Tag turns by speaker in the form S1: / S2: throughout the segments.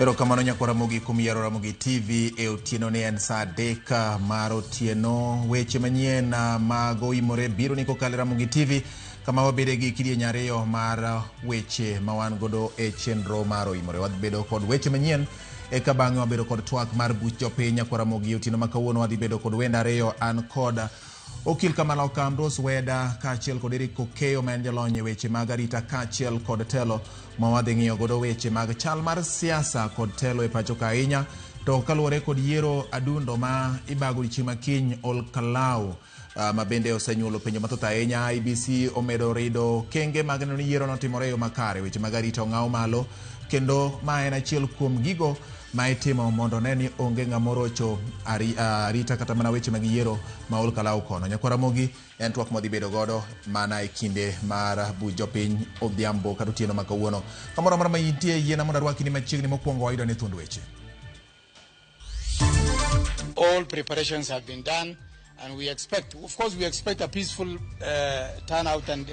S1: Erokamano nyakwar Ramogi kuom yiero Ramogi TV e otieno ni en saa 3 mar otieno. Weche manyien mag oimore biro ni kokalo e Ramogi TV kama wabede gi kidieny 2 mar weche ma wan godo e chenro mar oimore. Wadhi kod weche manyien eka bang'e wabedo kod twak mar buch jopiny. Nyakwar Ramogi otieno ma kawuono wadhi bedo kod wende 2 an kod Okil Kamaloka Ambrose Weda kaachiel kod Eric Okeyo ma en jalony e weche mag arita kaachiel kod telo ma wadhi ng'iyo godo weche mag chal mar siasa kod telo e pacho ka ahinya. To kaluwore kod yiero adundo ma ibago odiechieng' ma kiny Ol Kalou ma bende osenyuolo penjo mathoth ahinya, IEBC omedo rido kenge mag neno ni yiero notimore e yo makare. Weche mag arita ong'aw malo kendo ma en achiel kuom gigo ma itimo mondo ne ni onge ng'ama orocho arita kata mana weche mag yiero ma Ol Kalou kono. Nyakwar Ramogi en twak mwadhi bedo godo mana e kinde mar buch jopiny odhiambo kata otieno ma kawuono. Kamoro amora ma intie, yiena mondo arwaki ni machiegni. Mokwongo wayudo ne thuond weche.
S2: All preparations have been done and we expect, of course, we expect a peaceful turnout and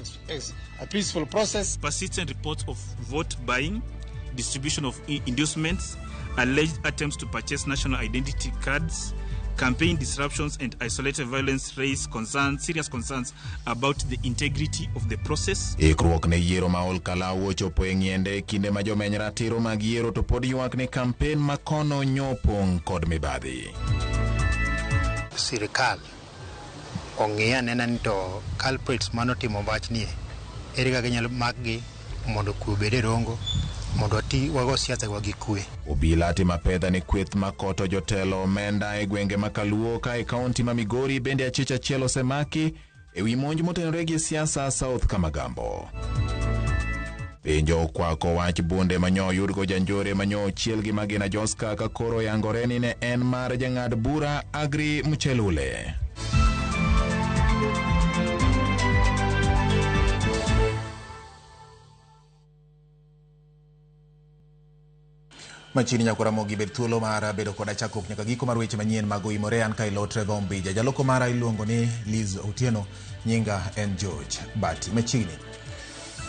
S2: a peaceful process.
S3: Persistent reports of vote buying, distribution of inducements, alleged attempts to purchase national identity cards, campaign disruptions and isolated violence raise concerns, serious concerns about the integrity of the process.
S1: Ikruok ne yiero ma Ol Kalou ochopo e ng'iende kinde ma jomeny ratiro mag yiero to pod ywak ni kampen ma kono nyopong' kod mibadhi.
S4: Sirikal ong'i anena ni to culprits manotimo wachnie ere kaka inyalo makgi mondo kwe obed e Rongo, mondo wati wago siasa wa gi kwe.
S1: Obila timo apedha ne kweth makoto jotelo omenda e gwenge ma Kaluo ka e kaunti ma Migori bende achich achiel osemaki e wi monj motenore gi siasa South Kamagambo. Penjo okwako wach bunde manyo oyudgo janjore manyo ochiel gi magina Joska ka koro oyangore ni ne en mar jang'ad bura Agri Muchelule. Machiegni nyakwar Ramogi bed thuolo mar bedo koda chakruok nyaka giko mar weche manyien mag oimore. An ka ilo Trevor Ombija, jaloko mara iluongo ni Liz Otieno, nyinga en George Bati. Machiegni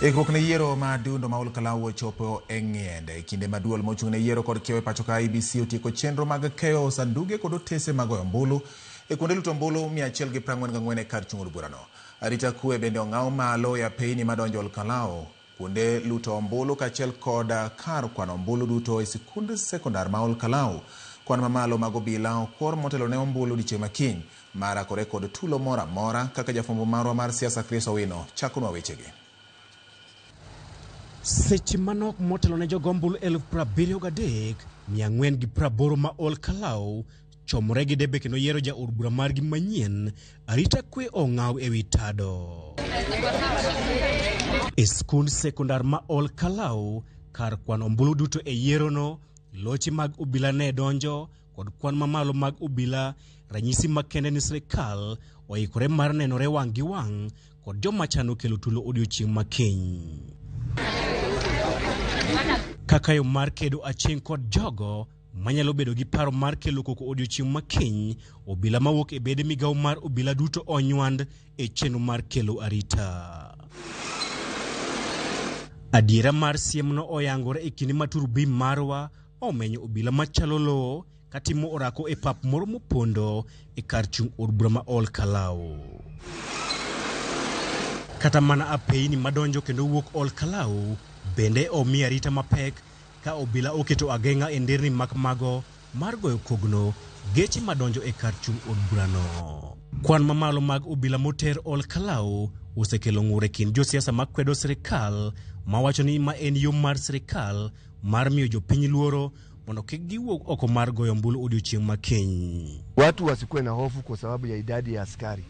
S1: ikruok ne yiero ma adundo ma Ol Kalou ochopo e ng'iende e kinde ma duol mochung' ne yiero kod kiewo e pacho ka IEBC otieko chenro mag keyo sanduge kod otese mag goyo ombulu e kuonde luto ombulu 144 e kar chung' od burano. Arita kwe bende ong'aw malo e apeyni madonjo Ol Kalou, kuonde luto ombulu kaachiel kod kar kwano ombulu duto e sikund sekondar ma Ol Kalou. Kwan mamalo mag obila okwor motelo ne ombulu odiechieng' ma kiny marakore kod tulo moro amora kaka jafwambo marwa mar siasa Chris Owino chakonwa wechegi.
S5: Seche manok motelo ne jogo ombulu 73,480 ma Ol Kalou chomore gi debe kendo yiero jaod bura margi manyien, arita kwe ong'aw ewi tado. E skund sekondar ma Ol Kalou, kar kwano ombulu duto e yierono, loche mag obila ne donjo kod kwan mamalo mag obila, ranyisi makende ni sirikal oikore mar nenore wang' gi wang' kod joma chano kelo tulo odiochieng' ma kiny. Kaka yo mar kedo aching' kod jogo manyalo bedo gi paro mar kelo koko odiochieng' ma kiny, obila mawuok e bede migawo mar obila duto onywand e chenro mar kelo arita. Adiera mar siemno oyangore e kinde ma turbi marwa omenyo obila machalo lowo katimo orako e pap moro mopondo e kar chung' od bura ma Ol Kalou. Kata mana apeyni madonjo kendo wuok Ol Kalou bende omi arita mapek ka obila oketo ageng'a e nderni mak mago mar goyo kogno geche madonjo e kar chung' od burano. Kwan mamalo mag obila moter Ol Kalou osekelo ng'ur e kind josiasa makwedo sirikal mawacho ni ma en yo mar sirikal mar miyo jopiny luoro mondo kik giwuog oko mar goyo ombulu odiochieng' ma kiny.
S6: Watu wasikuwe na hofu kwa sababu ya idadi ya askari.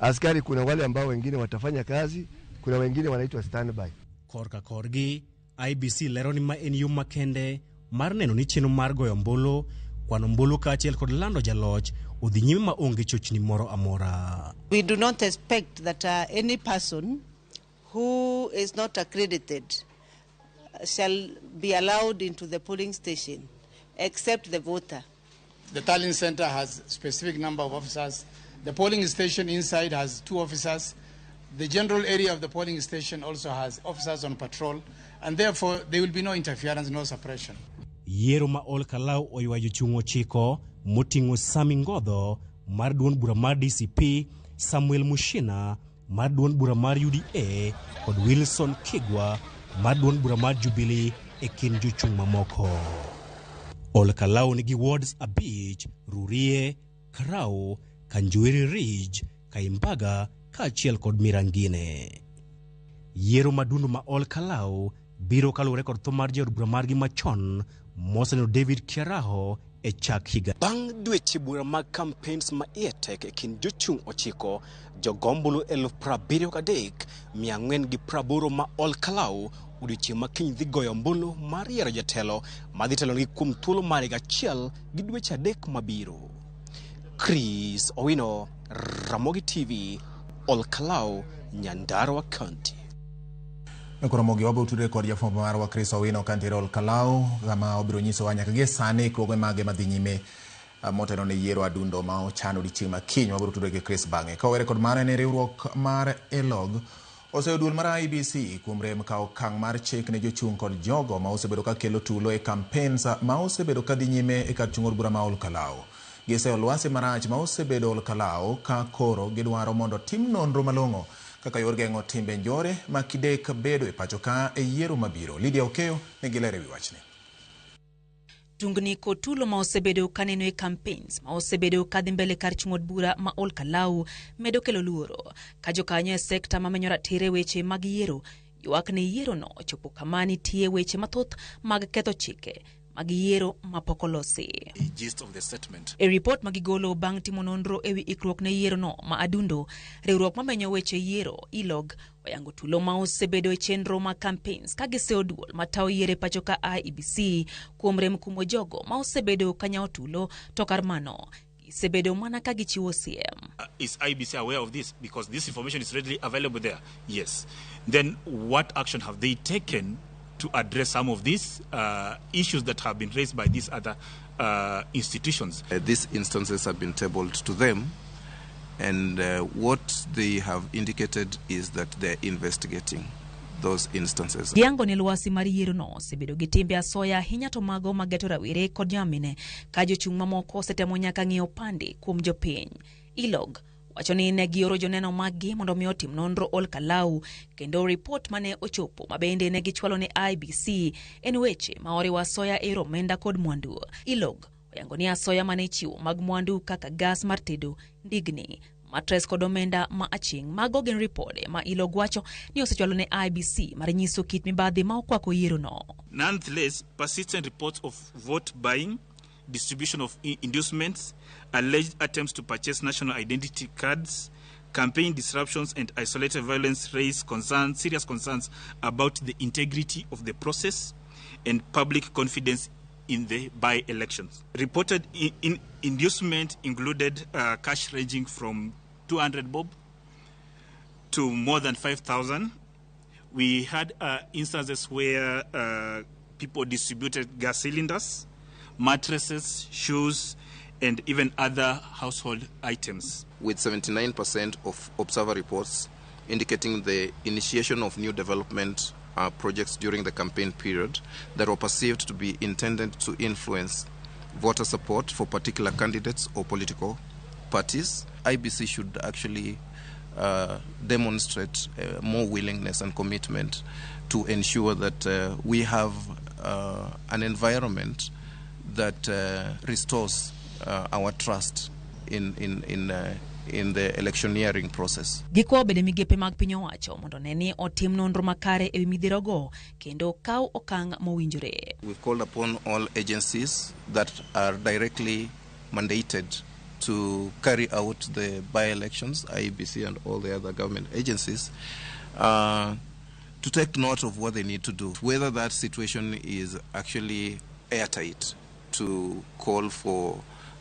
S6: Askari kuna wale ambao wengine watafanya kazi, kuna wengine wanaitwa standby.
S5: Korka korgi, IEBC lero ni ma en yo makende mar neno ni chenro mar goyo ombulu, kwano ombulu kaachiel kod lando jaloch odhi nyime ma onge chochni moro amora.
S7: We do not expect that any person who is not accredited shall be allowed into the polling station, except the voter.
S2: The tallying center has specific number of officers. The polling station inside has 2 officers. The general area of the polling station also has officers on patrol, and therefore there will be no interference, no suppression.
S5: Yiero ma Ol Kalou oywayo jochung' 9 moting'o Sami Ngodho mar duond bura mar DCP, Samuel Mushina mar duond bura mar UDA kod Wilson Kigwa mar duond bura mar Jubilee e kind jochung' mamoko. Ol Kalou nigi wards 5: Rurie, Karau, Kanjuiri Ridge, Kaimbaga kaachiel kod Mirangine. Yiero madundo ma Ol Kalou biro kaluwore kod tho mar jaod bura margi machon Moseno David Kiaraho e chak higa. Bang' dweche bura mag campaigns ma iye tek e kind jochung' 9, jogombulu 73,480 ma Ol Kalou odiochieng' ma kiny dhi goyo ombulu mar yiero jatelo madhi telonegi kuom thuolo mar higa achiel gi dweche 3 mabiro. Chris Owino, Ramogi TV, Ol Kalou, Nyandarua County.
S1: Ramogi wabiro tudre kod jafwambo marwa Chris Owino kantiere Ol Kalou, kama obiro nyisowa nyaka gie sani ikruoge mage madhi nyime motelo ne yiero adundo ma ochan odiochieng' ma kiny. Wabiro tudre gi Chris bang'e. Kowere kod mano, en riwruok mar ELOG oseyo duol mar IEBC kuom rem kawo okang' mar chik ne jochung' kod jogo ma osebedo ka kelo tulo e campaigns ma osebedo ka dhi nyime e kar chung' od bura ma Ol Kalou. Giseyo lwasi marach ma osebedo Ol Kalou ka koro gidwaro mondo tim nonro malong'o kaka yor geng'o timbe njore ma kidek bedo e pacho ka e yiero mabiro. Lydia Okeyo nigi ler ewi wachni.
S8: Tungni kod tulo ma osebedo kaneno e campaigns ma osebedo kadhi mbele kar chung' od bura ma Ol Kalou medo kelo luoro ka jokanyo e sekta mamenyo ratiro e weche mag yiero ywak ni yiero no ochopo kama nitie weche mathoth mag ketho chike mag yiero mapok olosi.
S3: Gist of the statement.
S8: E ripot magigolo bang' timo nonro ewi ikruok ne yiero no ma adundo, riwruok mamenyo weche yiero ILOG oyango tulo ma osebedo e chenro mag campaigns ka giseyo duol matayo yiero e pacho ka IEBC kuom rem kumo jogo ma osebedo kanyawo tulo, to kar mano gisebedo mana ka gichiwo siem.
S3: Is IEBC aware of this? Because this information is readily available there. Yes. Then what action have they taken to address some of these issues that have been raised by these other institutions?
S9: These instances have been tabled to them, and what they have indicated is that they're investigating those instances.
S8: Giyango ni lwasi mar yiero no osebedo gi timbe asoya ahinya, to mago mageto rawere kod nyamine ka jochung' mamoko osetemo nyaka ng'iewo pande kuom jopiny. ILOG wacho ni ne gioro joneno maggi mondo mi otim nonro Ol Kalou, kendo ripot mane ochopo ma bende ne gichwalo ne IEBC en weche ma oriwo asoya e yor omenda kod mwandu. ILOG oyango ni asoya mane ichiwo mag mwandu kaka gas mar tedo, ndigni, matres kod omenda ma aching', mago gin ripode ma ILOG wacho ni osechwalo ne IEBC mar nyiso kit mibadhi ma okwako yiero no.
S3: Nonetheless, persistent reports of vote buying, distribution of inducements, alleged attempts to purchase national identity cards, campaign disruptions and isolated violence raise concerns, serious concerns about the integrity of the process and public confidence in the by-elections. Reported inducement included cash ranging from 200 bob to more than 5,000. We had instances where people distributed gas cylinders, mattresses, shoes, and even other household items.
S9: With 79% of observer reports indicating the initiation of new development projects during the campaign period that were perceived to be intended to influence voter support for particular candidates or political parties, IEBC should actually demonstrate more willingness and commitment to ensure that we have an environment that restores our trust in the electioneering process.
S8: Gikwayo bende migepe mag piny owacho mondo ne ni otim nonro makare ewi midhirogo kendo kaw okang' mowinjore.
S9: We've called upon all agencies that are directly mandated to carry out the by-elections, IEBC and all the other government agencies, to take note of what they need to do, whether that situation is actually airtight to call for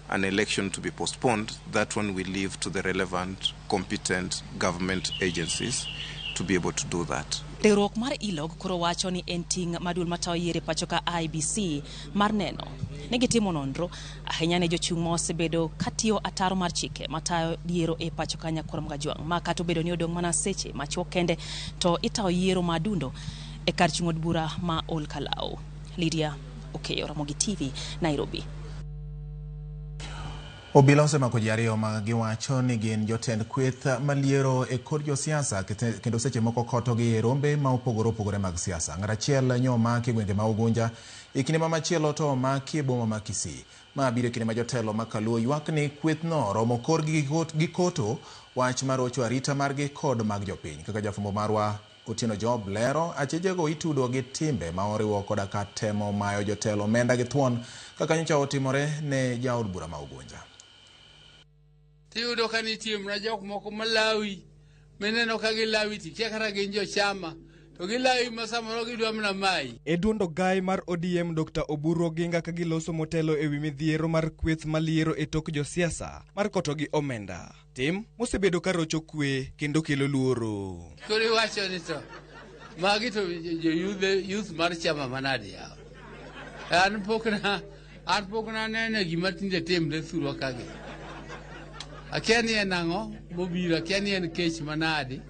S9: an election to be postponed. That one we leave to the relevant, competent government agencies to be able to do that.
S8: Riwruok mar ILOG koro wacho ni en ting' maduol matayo yiero e pacho ka IEBC mar neno ni gitimo nonro ahinya ne jochung' ma osebedo katiyo ataro mar chike matayo yiero e pacho ka Nyakurom Kajwang' ma kata obedo ni odong' mana seche machuok kende to itayo yiero ma adundo e kar chung' od bura ma Ol Kalou. Lydia Okeyo, Ramogi TV, Nairobi.
S1: Obila osemako ji ariyo ma giwacho ni gin jotend kweth maliero e kor josiasa kendo seche moko kotogi e rombe ma opogore opogore mag siasa. Ng'at achiel nyo omaki e gwenge ma Ugunja e kinde ma machielo to omaki e boma ma Kisii. Ma biro e kinde ma jotelo ma Kaluo ywak ni kwethno romo korgi gi koto wach mar rocho arita margi kod mag jopiny. Kaka jafwambo marwa Otieno Job lero, achijego itudo gi timbe ma oriwo koda ka temo mayo jotelo omenda gi thuon kaka nyocha otimore ne jaod bura ma Ugunja.
S2: Tiyudo ka nitie mana jok moko malawi mineno ka gilawi tikia kata gin jochama to gilawi ma samoro gidwa mana mayi.
S10: E duond ogai mar ODM Dr. Oburu Oginga ka giloso motelo ewi midhiero mar kweth maliero e tok josiasa mar koto gi omenda. Tim mosebedo ka rocho kwe kendo kelo luoro.
S2: Koro iwacho ni to magi to jo youth mar chama manade yawa. An pok naneno gima tinde timre thurwa kagi. Akia ni en ang'o mobiro, akia ni en kech manade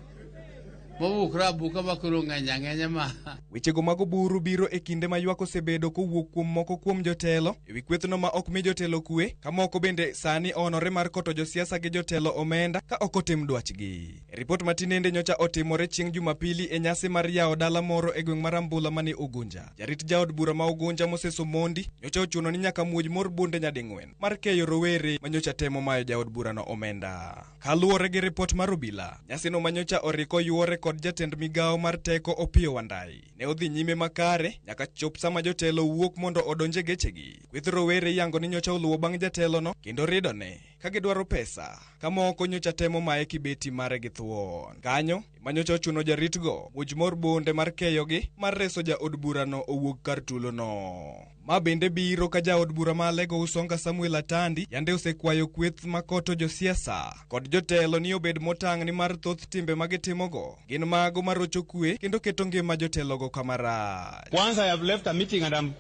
S2: mobukre abuka ma koro ng'eny ang'enya ma.
S10: Wechego mag Oburu biro e kinde ma ywak osebedo kowuok kuom moko kuom jotelo ewi kwethno ma ok mi jotelo kwe, ka moko bende sani onore mar koto josiasa gi jotelo omenda ka ok otim dwachgi. E ripot ma tinende nyocha otimore chieng' Jumapili e nyasi mar yawo dala moro e gweng' mar Ambula mani Ugunja. Jarit jaod bura ma Ugunja Moses Omondi nyocha ochuno ni nyaka muoj mor bunde nyading'wen mar keyo rowere ma nyocha temo mayo jaod burano omenda. Kaluwore gi ripot mar obila, nyasino ma nyocha oriko yuore kod jatend migawo mar teko Opiyo Wandayi ne odhi nyime makare nyaka chop sama jotelo wuok mondo odonj e gechegi. Kweth rowere iyango ni nyocha oluwo bang' jatelono kendo ridone ka gidwaro pesa, ka moko nyocha temo maye kibeti mare gi thuon. Kanyo ema nyocha ochuno jaritgo muoj mor bunde mar keyogi mar reso jaod burano owuog kar tulono. Ma bende biro ka jaod bura ma Alego Usonga Samuel Atandi yande osekwayo kweth makoto josiasa kod jotelo ni obed motang' ni mar thoth timbe ma gitimogo gin mago marocho kwe kendo keto ngima jotelogo kama rach.
S11: Once I have left a meeting and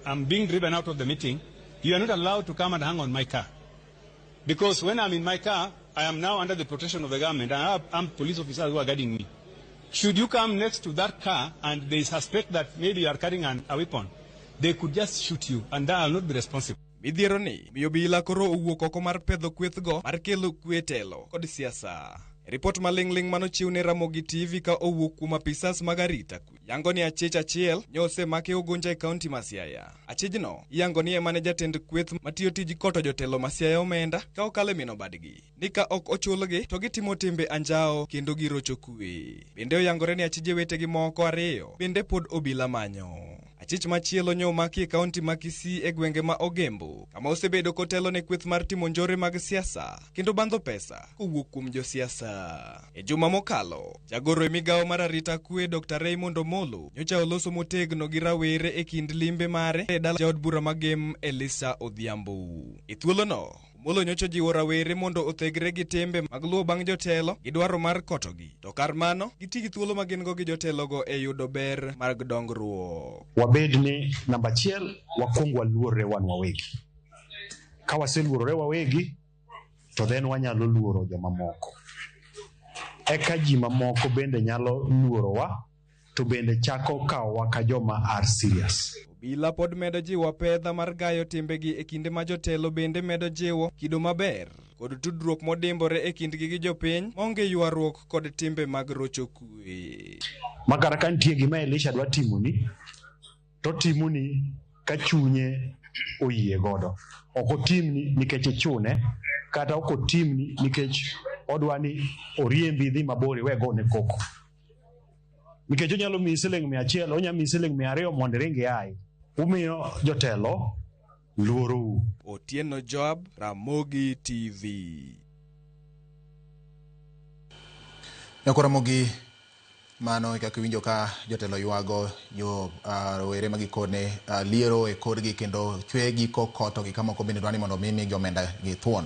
S11: I'm being driven out of the meeting, you are not allowed to come and hang on my car. Because when I'm in my car, I am now under the protection of the government and I have armed police officers who are guarding me. Should you come next to that car and they suspect that maybe you are carrying a weapon, they could just shoot you and I will not be responsible.
S10: Midhiero ni miyo obila koro owuok oko mar pedho kwethgo mar kelo kwe telo kod siasa. Ripot maling'ling' manochiw ne Ramogi TV ka owuok kuom apisas mag arita kwe yango ni achich achiel nyo osemaki Ugunja e kaunti ma Siaya. Achijno iyango ni ema ne jatend kweth matiyo tij koto jotelo ma Siaya omenda ka okalo e mino badgi ni ka ok ochulgi to gitimo timbe anjawo kendo girocho kwe. Bende oyangore ni achije wetegi moko ariyo bende pod obila manyo. Achich machielo nyo omaki e kaunti ma Kisii e gwenge ma Ogembo, kama osebedo kotelo ne kweth mar timo njore mag siasa kendo bandho pesa kowuok kuom josiasa. E juma mokalo, jagoro e migawo mar arita kwe Dr. Raymond Omolo nyocha oloso motegno gi rawere e kind limbe mare e dala jaod bura magem Elisa Odhiambo. E thuolono, Omolo nyocha ojiwo rawere mondo othegre gi timbe mag luwo bang' jotelo gi dwaro mar kotogi. To kar mano, giti gi thuolo ma gin go gi jotelogo e yudo ber mag dongruok.
S12: Wabed ni namba achiel, wakwong waluorre wan wawegi. Ka waseluorore wawegi, to then wanyalo luoro jomamoko. Eka ji mamoko bende nyalo luorowa, to bende chako kawowa ka joma are serious.
S10: Obila pod medo jiwo apedha mar gayo timbegi e kinde ma jotelo bende medo jiwo kido maber kod tudruok modimbore e kindgi gi jopiny maonge ywaruok kod timbe mag rocho kwe.
S12: Ma kata ka nitie gima Elisha dwa timoni, to otimoni ka chunye oyie godo. Ok otimni nikech ichune, kata ok otimni nikech odwa ni oriembi idhi mabor iwe gone koko. Nikech onyalo miyi siling 100, onyalo miyi siling 200 mondo iring iae. Umiyo jotelo luorou.
S10: Otieno Joab, Ramogi TV.
S1: Nyako Ramogi, mano e kaka iwinjo ka jotelo ywago jo rowere ma gikone liero e korgi kendo chwe giko kotogi ka moko bende dwa ni mondo mi migi omenda gi thuon.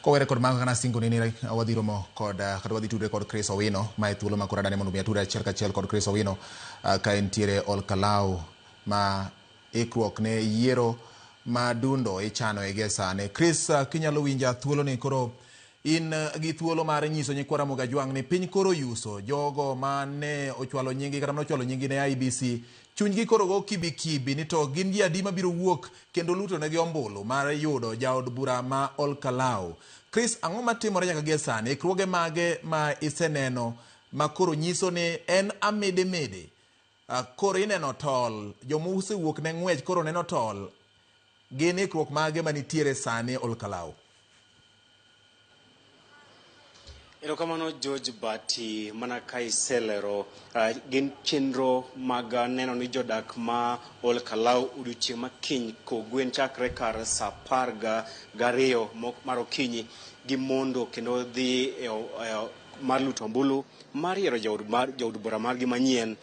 S1: Kowere kod mago kana singo ni wadhi romo kod kata wadhi tudre kod Chris Owino ma e thuolo ma koro adani mondo mi atudre achiel kachiel kod Chris Owino ka entiere Olkalau ma ikruok ne yiero ma dundo ichano e gie sani. Chris, kinyalo winja thuolo ni koro In gi thuolo mar nyiso nyikwa Ramogi Ajwang' ni piny koro yuso jogo mane ochwalo nyinggi kata mane ochwalo nyinggi ne IEBC chunygi koro go kibi kibi ni to gin ji adi mabiro wuok kendo luto negi ombulu mar yudo jaod bura ma Olkalau. Chris, ang'o matimore nyaka gie sani? Ikruoge mage ma iseneno ma koro nyiso ni en amede mede? Koro ineno tol, joma osewuok ne ng'wech koro neno tol. Gin ikruok mage manitiere sani Olkalau?
S5: Erokamano George Bati, mana ka iselero gin chenro mag neno ni jodak ma Olkalau odiochieng' ma kiny kogwen chakre kar saa apar gariyo mar okinyi gimondo kendo dhi e mar luto ombulu mar yiero jaod bura margi manyien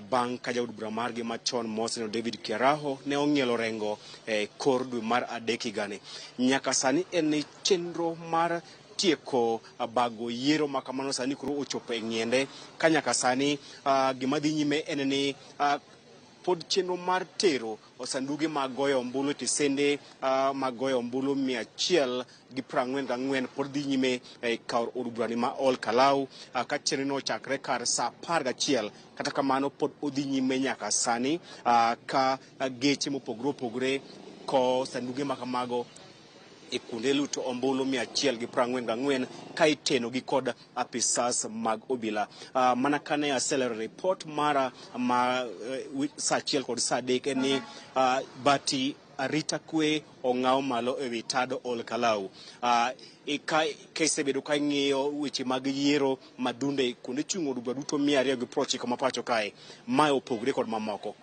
S5: bang' ka jaod bura margi machon Moseno David Kiaraho ne ong'ielo rengo e kor dwe mar adek higani. Nyaka sani en ni chenro mar tieko bago yiero ma kamano sani koro ochopo e ng'iende ka nyaka sani gima dhi nyime en ni pod chenro mar tero sanduge mag goyo ombulu e tisende mag goyo ombulu 144 pod dhi nyime e kar od burani ma Olkalau ka chenrono ochakre kar saa 11. Kata kamano pod odhi nyime nyaka sani ka geche mopogore opogore ko sanduge ma kamago e kuonde luto ombulu 144 ka iteno gi kod apisas mag obila. Mana kane aselero report mara ma saa 1 kod saa 3 en ni Bati arita kwe ong'aw malo ewi tado Olkalau. Ka isebedo ka ing'iyo weche mag yiero madunde kuonde chung' od bura duto 290 ma pacho kae, mae opogore kod mamoko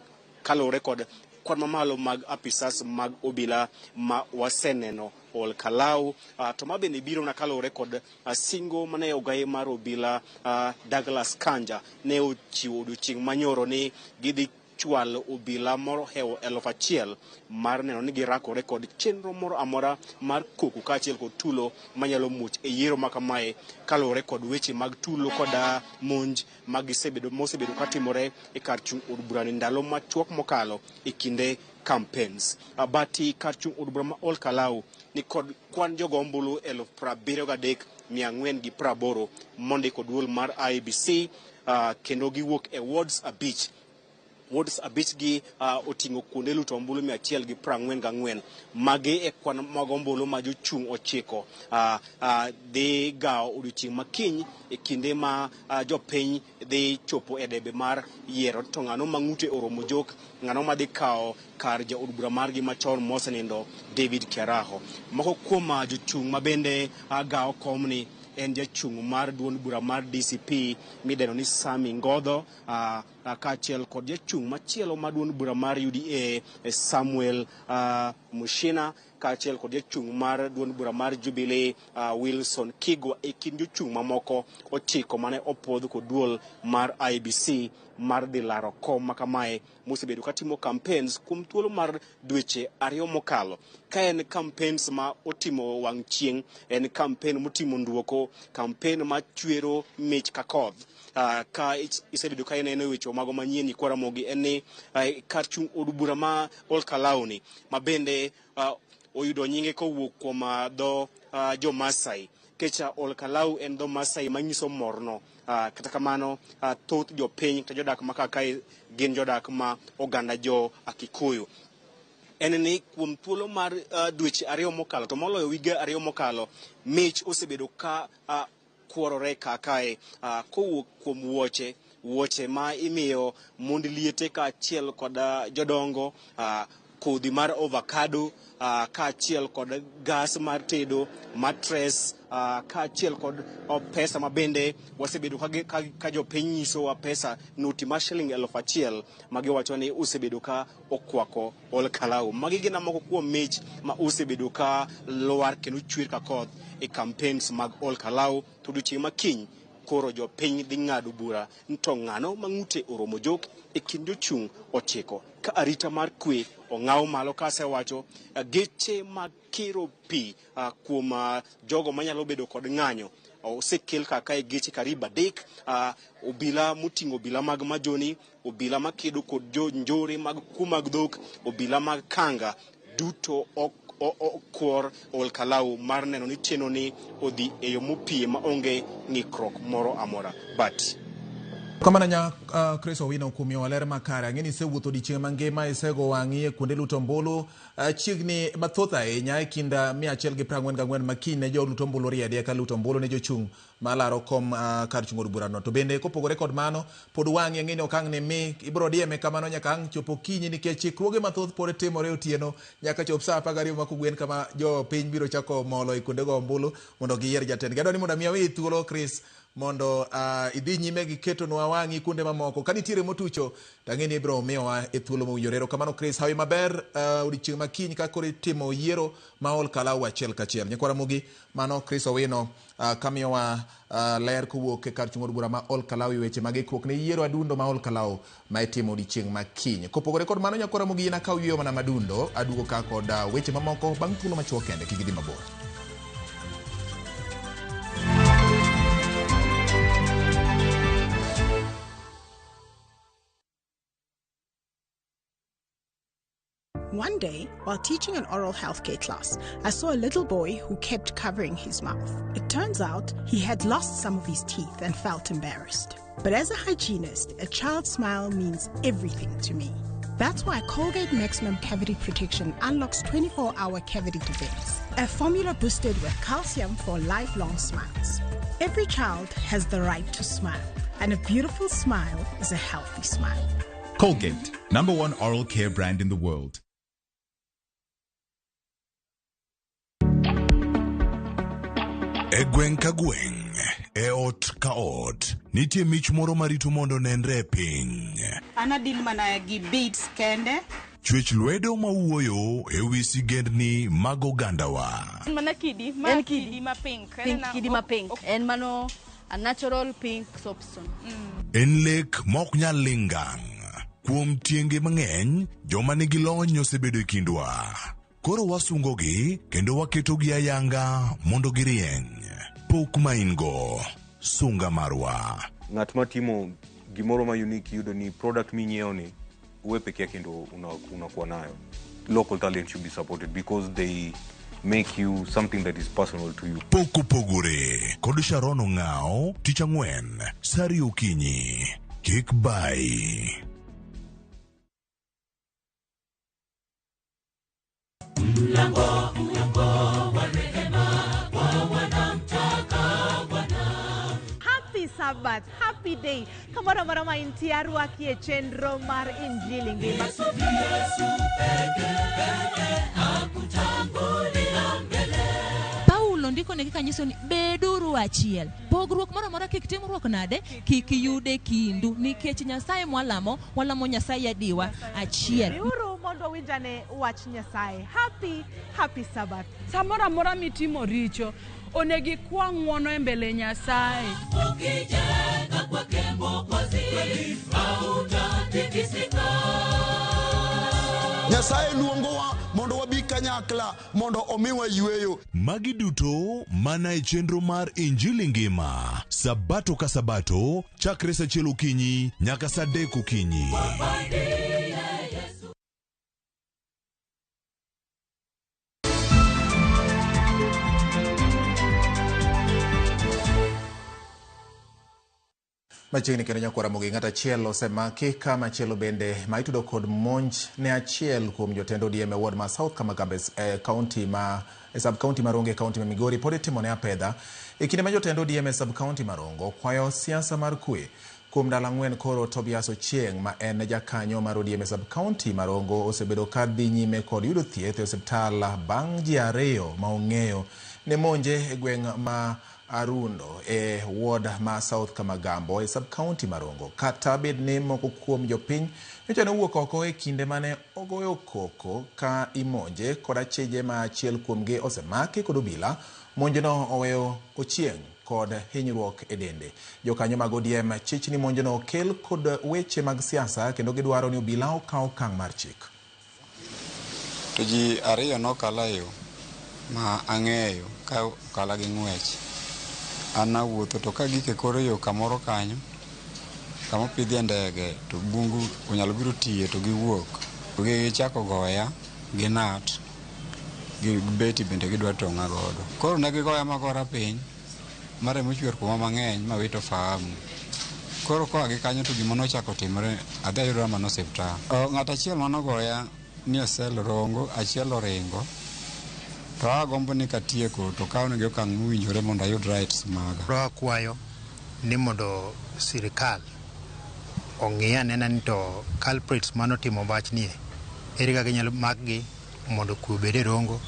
S5: kaluwore kod kwan mamalo mag apisas mag obila ma waseneno Olkalau. To ma bende biro na kaluwore kod singo mane ogaye mar obila Douglas Kanja ne ochiwo odiochieng' manyoro ni gidhi chwalo obila moro hewo 1000 mar neno ni girakore kod chenro moro amora mar koko kaachiel kod tulo manyalo muoch e yiero ma kamae kaluwore kod weche mag tulo kod monj magisebedo mosebedo katimore e kar chung' od burani ndalo machuok mokalo e kinde campaigns. Bati kar chung' od bura ma Olkalau ni kod kwan jogo ombulu 73,480 mondiko duol mar IEBC kendo giwuok e wards 5. Wards 5 gi oting'o kuonde luto ombulu 144. Magi e kwan mag ombulu ma jochung' 9 dhi gawo odiochieng' makiny e kinde ma jopiny dhi chopo e debe mar yiero to ng'ano ma ng'ute oromo jok, ng'ano ma dhi kawo kar jaod bura margi machon mosenindo David Kiaraho. Moko kuom jochung' ma bende gawo komni en jachung' mar duond bura mar DCP midendo ni Sami Ngodho kaachiel kod jachung' machielo mar duond bura mar UDA Samuel Mushina kaachiel kod jachung' mar duond bura mar Jubilee Wilson Kigwa e kind jochung' mamoko 9 mane opwodh kod duol mar IEBC mar dhi laro kom ma kamae mosebedo katimo campaigns kuom thuolo mar dweche 2 mokalo. Ka en campaigns ma otimo wang' chieng', en campaign motimo nduoko, campaign ma chwero mich ka koth. Ka isebedo ka ineno weche mago manyien nyikwa Ramogi en ni kar chung' od bura ma Olkalau ni ma bende oyudo nyinge kowuok kuom dho jo Masai. Kecha Olkalau en dho Masai manyiso morno. Kata kamano thoth jopiny kata jodak ma kakae gin jodak ma oganda jo Kikuyu. En ni kuom thuolo mar dweche 2 mokalo to moloyo wige 2 mokalo mich osebedo ka kuorore kakae kowuok kuom wuoche ma imiyo mond liete kaachiel kod jodongo, kodhi mar avocado kaachiel kod gas mar tedo, mattress kaachiel kod pesa ma bende wasebedo ka jopiny nyisowa pesa noti mar shiling 1000 ma giwacho ni osebedo ka okwako Olkalau. Magi gin moko kuom mich ma osebedo ka lwar kendo chwer ka koth e campaigns mag Olkalau. To odiochieng' ma kiny koro jopiny dhi ng'ado bura to ng'ano ma ng'ute oromo jok e kind jochung' 9 ka arita mar kwe ong'aw malo. Kasewacho geche mag kiro pi kuom jogo manyalo bedo kod ng'anyo osekel kaka e geche karibu 3, obila moting'o obila mag majoni, obila makedo kod jo njore mag kuo mag dhok, obila mag kanga duto ok
S13: Okwor Olkalau mar neno ni tieno ni odhi e yo mopie maonge ng'ikruok moro amora. But
S1: Kamano nya Chris Owino kuom miyowa ler makare. Ang'e ni isewuotho odiechieng' mangima, isego wang'i e kuonde luto ombulu chiegni mathoth ahinya e kind 144 ma kiny ne jolut ombulu riedi eka luto ombulu ne jochung' malaro kom kar chung' od burano. To bende kopogore kod mano, pod wang'i ang'e ni ok ang' ni mi ibiro dieme kamano nyaka ang' chop okinyi nikech chikruoge mathoth pod timore otieno nyaka chop saa 12 ma kogwen kama jopiny biro chako molo e kuonde go ombulu mondo giyier jatendgi. Adwa ni mondo mi aweyi thuolo Chris mondo idhi nyime gi ketonwa wang'i kuonde mamoko. Ka nitiere motucho, to ang'e ni ibiro miyowa e thuolo mowinjore. Erokamano Chris, hawi maber odiechieng' ma kiny ka koro itimo yiero ma Ol Kalou achiel kachiel. Nyikwa Ramogi, mano Chris Owino kamiyowa ler kowuok e kar chung' od bura ma Ol Kalou e weche mag ikruok ne yiero adundo ma Ol Kalou ma itimo odiechieng' ma kiny. Kopogore kod mano, nyakwa Ramogi, in akaw yweyo mana madundo, aduogo ka kod weche mamoko bang' thuolo machuok kende, kik idhi mabor.
S14: One day, while teaching an oral healthcare class, I saw a little boy who kept covering his mouth. It turns out he had lost some of his teeth and felt embarrassed. But as a hygienist, a child's smile means everything to me. That's why Colgate Maximum Cavity Protection unlocks 24-hour cavity defense, a formula boosted with calcium for lifelong smiles. Every child has the right to smile, and a beautiful smile is a healthy smile.
S15: Colgate, #1 oral care brand in the world.
S16: E gweng' ka gweng', e ot ka ot, nitie mich moro marito mondo nenre e piny.
S17: An adil mana gi beats kende.
S16: Chwech lwedo mawuoyo e wi sigendni mag ogandawa.
S18: Mana kidi, ma
S19: En
S18: kidi ma pink.
S19: Pink, kidi ma pink. En mano a natural pink soapstone.
S16: En lek ma ok nyal ling' ngang'. Kuom tienge mang'eny, joma nigi lony osebedo e kindwa. Koro wasungogi kendo waketogi ayanga mondo girieny. Pok ma in go, sunga marwa.
S20: Ng'at matimo gimoro ma unique yudo ni product minyiewo ni uwe peke yake ndo unakuwa nayo. Local talent should be supported because they make you something that is personal to you.
S16: Pok opogore kod Sharon Ong'ao tich ang'wen sa ariyo okinyi. Kik bai.
S21: Mlango, mlango wa rehema kwa wanamtaka Bwana.
S22: Happy Sabbath, happy day. Kamoro amora ma intie arwaki e chenro mar Injili Ngima.
S21: Yesu, Yesu peke peke akutangulia mbele.
S23: Paulo ndiko negi kanyiso ni beduru achiel. Pogruok moro amora kik timruok nade, kik yude kindu, nikech Nyasaye mwalamo, walamo Nyasaye adiwa achiel.
S22: Biuru mondo wawinjane wach Nyasaye. Happy, happy Sabbath.
S24: Samoro amora mitimo richo, onego ikwa ng'wono e mbele Nyasaye.
S21: Ukijenga kwake Mwokozi, hautatikisika.
S25: Nyasaye luongowa mondo wabi kanyakla mondo omiwa yweyo.
S16: Magi duto mana e chenro mar Injili Ngima, Sabato ka Sabato, chakre saa achiel okinyi nyaka saa adek okinyi.
S1: Machiegni kendo nyakwar Ramogi ng'at achiel osemaki ka machielo bende ma itudo kod monj ne achiel kuom jotend ODM e ward ma South Kamagambo e county ma e sub county ma Rongo e county ma Migori pod itimone apedha e kinde ma jotend ODM e sub county ma Rongo kwayo siasa mar kwe. Kuom ndalo ang'wen koro Tobias Ochieng' ma en jakanyo mar ODM e sub county ma Rongo osebedo ka dhi nyime kod yudo thieth e osiptal bang' ji ariyo ma ong'eyo ne monje e gweng' ma Arundo e ward ma South Kamagambo e sub county ma Rongo. Kata bed ni moko kuom jopiny nyocha ne owuok oko e kinde mane ogoyo koko ka imonje kod achije ma achiel kuomgi osemaki kod obila, monjno oweyo Ochieng' kod hinyruok e dende. Jokanyo mag ODM chich ni monjno okel kod weche mag siasa kendo gidwaro ni obila okaw okang' mar chik.
S26: To ji ariyo nokala e yo ma ang'eyo ka okala gi ng'wech. An nawuotho to ka gik e kor yo kamoro kanyo, kama opidhie ndege to bungu onyalo biro tiye to giwuok. Gichako goya gi nat Gi beti bende gidwa tong'a godo. Koro ne gigoya magora piny, ma remo chwer kuoma mang'eny mawito fahamu. Koro koa gi kanyo to gima nochako timore, adhi ayudora mana osiptal. Ng'at achiel manogoya ni e sel Rongo, achiel oringo. To agombo ni katieko to kawnegi okang' mowinjore mondo ayud rights maga.
S3: Koro akwayo ni mondo sirikal ong'i anena ni to culprits manotimo wachnie ere kaka inyalo makgi mondo kwe obed e Rongo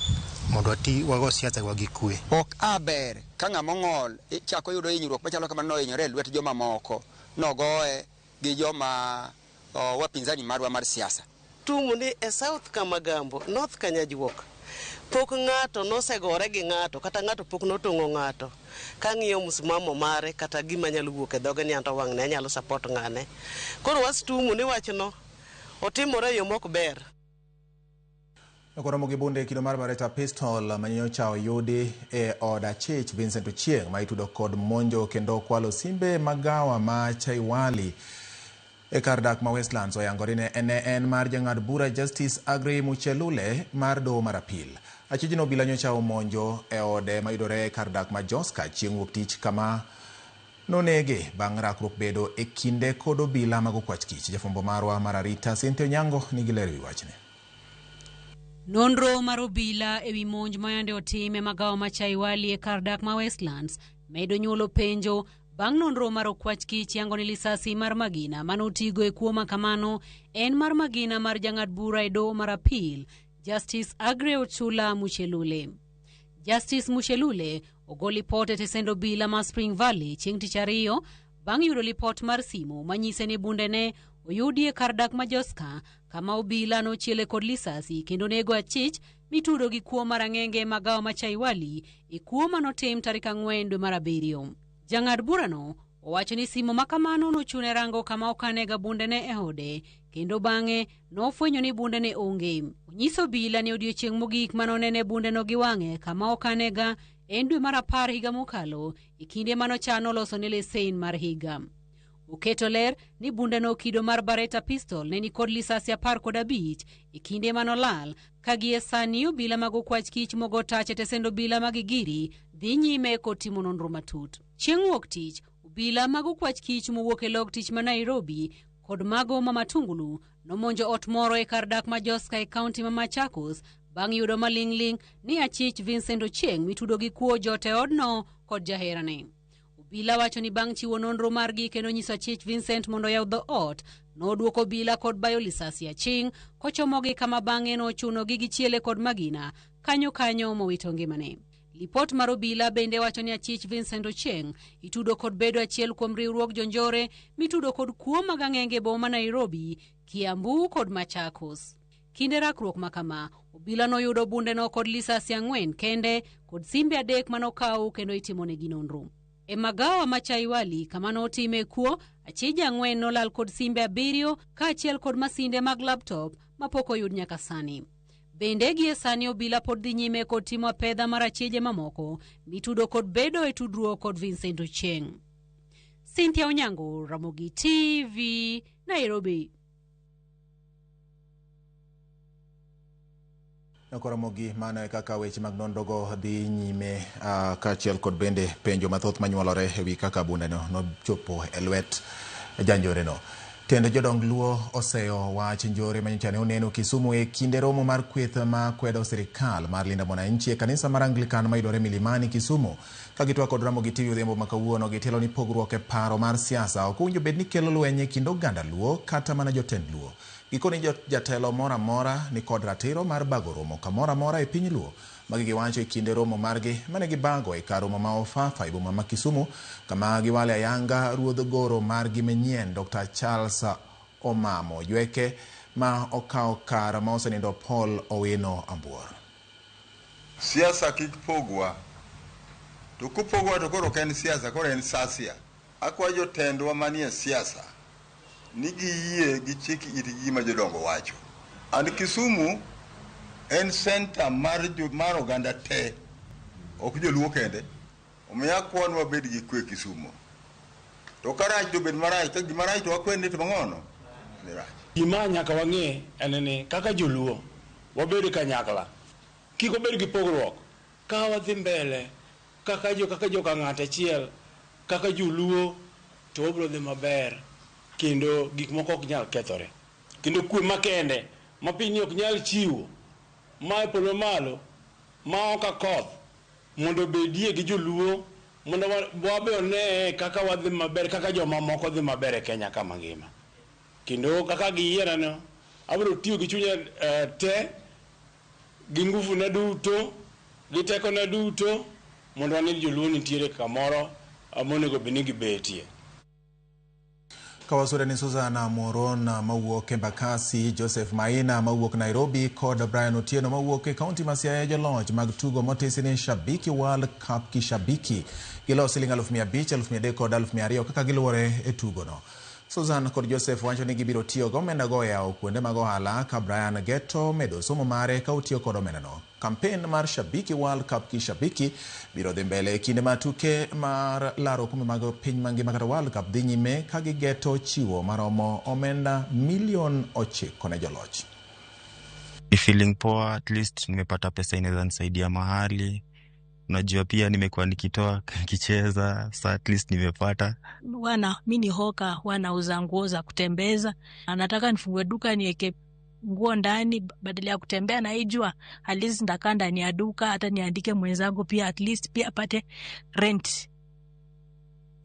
S3: mondo wati wago siasa wa gi kwe.
S4: Ok a ber ka ng'ama ong'ol chako yudo hinyruok machalo kamano nohinyore e lwet jomamoko, nogoye gi joma wapinzani marwa mar siasa.
S6: Tumu ni e South Kamagambo, North Kanyajuok, pok ng'ato nosegore gi ng'ato kata ng'ato pok notong'o ng'ato. Kang'iyo msimamo mare kata gima nyalo wuok e dhoge ni anto wang'ne anyalo support ng'ane. Koro wastumu ni wachno otimore e yo mok ber.
S1: Koromo gi bunde kido mar Beretta pistol manyocha oyudi e od achich Vincent Ochieng ma itudo kod monjo kendo kwalo simbe magawa ma Chaiwali e kar dak ma Westlands oyangore ne en mar jang'ad bura Justice Aggrey Muchelule mar doho mar apil. Achijno obila nyocha omonjo e ode mayudore e kar dak ma Joska chieng' wuok tich kama nonege bang' rakruok bedo e kinde kod obila mag okwach kich. Jafwambo marwa mar arita Cynthia Onyango nigi ler ewi wachni.
S7: Nonro mar obila ewi monj mayande otim e magawa ma Chaiwali e kar dak ma Westlands medo nyuolo penjo bang' nonro mar okwach kich yango ni lisasi mar magina manotigo e kuo makamano en mar magina mar jang'ad bura e doho mar apil Justice Aggrey Ochula Muchelule. Justice Muchelule ogo lipot e tesend obila ma Spring Valley chieng' tich ariyo bang' yudo lipot mar simu manyise ni bundene oyudi e kar dak ma Joska kama obila nochiele kod lisasi kendo nego achich mitudo gi kuo mar ang'enge magawa ma Chaiwali e kuo manotim tarik 4 dwe mar 7. Jang'ad burano owacho ni simo makamano nochune rango kama okanega bundene e ode kendo bang'e nofwenyo ni bundene onge. Onyiso obila ni odiechieng' mogik manonene bundeno gi wang'e kama okanega en dwe mar 10 higa mokalo e kinde manochano losone lesen mar higa. Oketo ler ni bundeno kido mar Beretta pistol ne nikod lisasi 15 e kinde manolal ka gie sani obila mag okwach kich mogo tach e tesend obila mag Gigiri dhi nyime kod timo nonro matut. Chieng' wuok tich, obila mag okwach kich mowuok e log tich ma Nairobi kod mago ma Matungulu nomonjo ot moro e kar dak ma Joska e kaunti ma Machakos bang' yudo maling'ling' ni achich Vincent Ochieng mitudo gi kuo jot e odno kod jaherane. Obila wacho ni bang' chiwo nonro margi kendo nyiso achich Vincent mondo oyaw dhoot, nodwoko obila kod bayo lisasi aching' kochomogi kama bang'e nochunogi gichiele kod magina kanyo kanyo mowito ngimane. Lipot mar obila bende wacho ni achich Vincent Ochieng itudo kod bedo achiel kuom riwruog jonjore mitudo kod kuo mag ang'enge e boma ma Nairobi, Kiambu kod Machakos. Kinde rakruok makama, obila noyudo bundeno kod lisasi 4 kende kod simbe 3 manokaw kendo itimonegi nonro. E magawa ma Chaiwali kama notime kuo, achije 4 nolal kod simbe 7 kaachiel kod masinde mag laptop mapok oyud nyaka sani. Bende gie sani obila pod dhi nyime kod timo apedha mar achije mamoko mitudo kod bedo e tudruok kod Vincent Ochieng. Cynthia Onyango, Ramogi TV, Nairobi.
S1: Ramogi, mano e kaka weche mag nonrogo dhi nyime kaachiel kod bende penjo mathoth manyuolore ewi kaka bundeno nochopo e lwet janjoreno. Tend jodong Luo oseyo wach njore manyocha ne oneno Kisumu e kinde romo mar kweth ma kwedo sirikal mar Linda Mwananchi e kanisa mar Anglican mayudore Milimani, Kisumu. Ka gitwak kod Ramogi TV odhiambo ma kawuono, gitielo ni pogruok e paro mar siasa ok owinjo bed ni kelo lweny e kind oganda Luo kata mana jotend Luo. Gikoni jatelo moro amora ni kod ratiro mar bago romo kamoro amora e piny Luo. Magi giwacho e kinde romo margi mane gibago e kar romo ma Ofafa e boma ma Kisumu, kama giwale ayanga ruodh goro margi manyien Dr. Charles Omamo Yweke ma okawo kar ma osenindo Paul Owino Ambuor.
S9: Siasa kik pogwa. To kopogwa to koro ok en siasa, koro en sasia. Akwayo jotendwa manie siasa ni giyie gi chik itgi gima jodongo wacho. And Kisumu en center mar oganda te, ok joluo kende. Omiyo akwan wabed gi kwe Kisumu. To ka rach to bed marach, ka gima rach to wakwer ni to mang'ono ni rach.
S18: Gima nyaka wang'e en ni kaka joluo wabed kanyakla.
S2: Kik obed gi pogruok. Ka wadhi mbele kaka jo kaka joka ng'ato achiel, kaka joluo, to wabiro dhi maber kendo gik moko ok nyal kethore. Kendo kwe makende ma pinyni ok nyal chiwo, ma e polo malo, ma ok koth, mondo obedie gi joluo, mondo wabe one kaka wadhi maber, kaka jomamoko dhi maber e Kenya kama ngima. Kendo kaka giyierano, abiro tiyo gi chunya te, gi nguvu na duto, gi tekona duto, mondo wane ni joluo nitiere kamoro monego bed ni gibetie.
S1: Kawasure ni Susan Moron mawuok Embakasi, Joseph Maina mawuok Nairobi kod Brian Otieno mawuok e kaunti ma Siaya joloch mag tugo motisi ni Shabiki World Cup Kishabiki. Gilo siling 500,000, 300,000 kod 200,000 kaka giluwore e tugono. Susan kod Joseph wacho ni gibiro tiyo gi omenda go e yawo kuonde mag ohala ka Brian geto medo somo mare ka otiyo kod omendano. Kampen mar Shabiki World Cup Kishabiki biro dhi mbele e kinde ma tuke mar laro okombe mag piny mangima kata World Cup dhi nyime ka gigeto chiwo maromo omenda milion 9 ne joloch.
S8: Ni feeling poa, at least nimepata pesa inaweza nisaidia mahali. Unajua pia nimekuwa nikitoa nikicheza, sa at least nimepata.
S10: Wana mi ni hoka, wanauza nguo za kutembeza. Anataka nifungue duka niweke nguo ndani badala ya kutembea na hii jua, at least nitakaa ndani ya duka, hata niandike mwenzangu pia, at least pia apate rent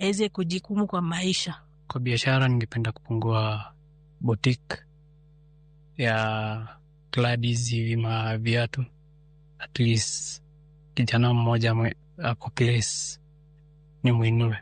S10: aweze kujikumu kwa maisha.
S11: Kwa biashara ningependa kufungua boutique ya Gladys hivi ma viatu, at least kijana mmoja ako place ni muinue.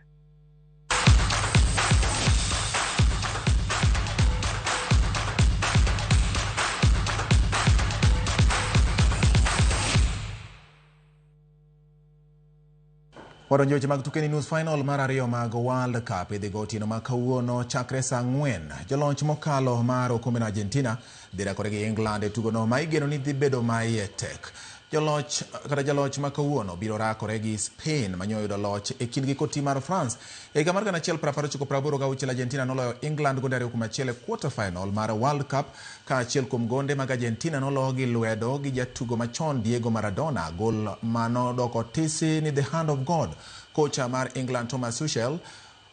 S1: Wadonjo weche mag tuke ni nus final mar ariyo mag World Cup idhi go otieno ma kawuono chakre saa 4. Joloch mokalo mar okombe no Argentina dhi rakore gi England e tugono ma igeno ni dhi bedo ma iye tek. Joloch kata jaloch ma kawuono biro rakore gi Spain manyo yudo loch e kindgi kod tim mar France. E higa mar 1986 Argentina noloyo England gonde 2-1 e quarter final mar World Cup ka achiel kuom gonde mag Argentina noloyo gi lwedo gi jatugo machon Diego Maradona. Gol manodoko tisi ni the hand of God. Kocha mar England Thomas Tuchel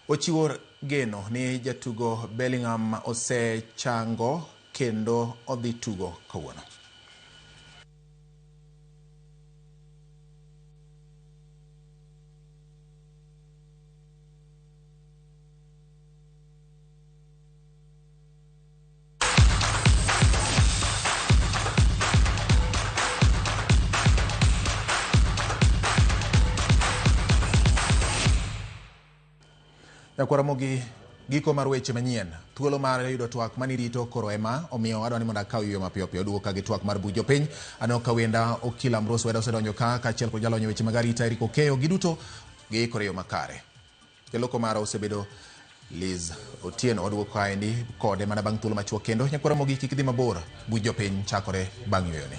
S1: ochiwo geno ni jatugo Bellingham osechango kendo odhi tugo kawuono. Nyakwaramogi giko mar weche manyien. Thuolo mar yudo twak manirito koro ema omiyo adwa ni mondo akaw yueyo mapiyo piyo. Duogo ka gi twak mar bujo piny. Aneno ka wenda Okila Ambrose Weda osedonjo ka kaachiel kod jalony weche mag arita Eric Okeyo. Giduto giikore yo makare. Jaloko mara osebedo Liz Otieno. Waduogo kaendi kode mana bang' thuolo machuok kendo. Nyakwaramogi kik dhi mabor. Buj jopiny chakore bang' yueyoni.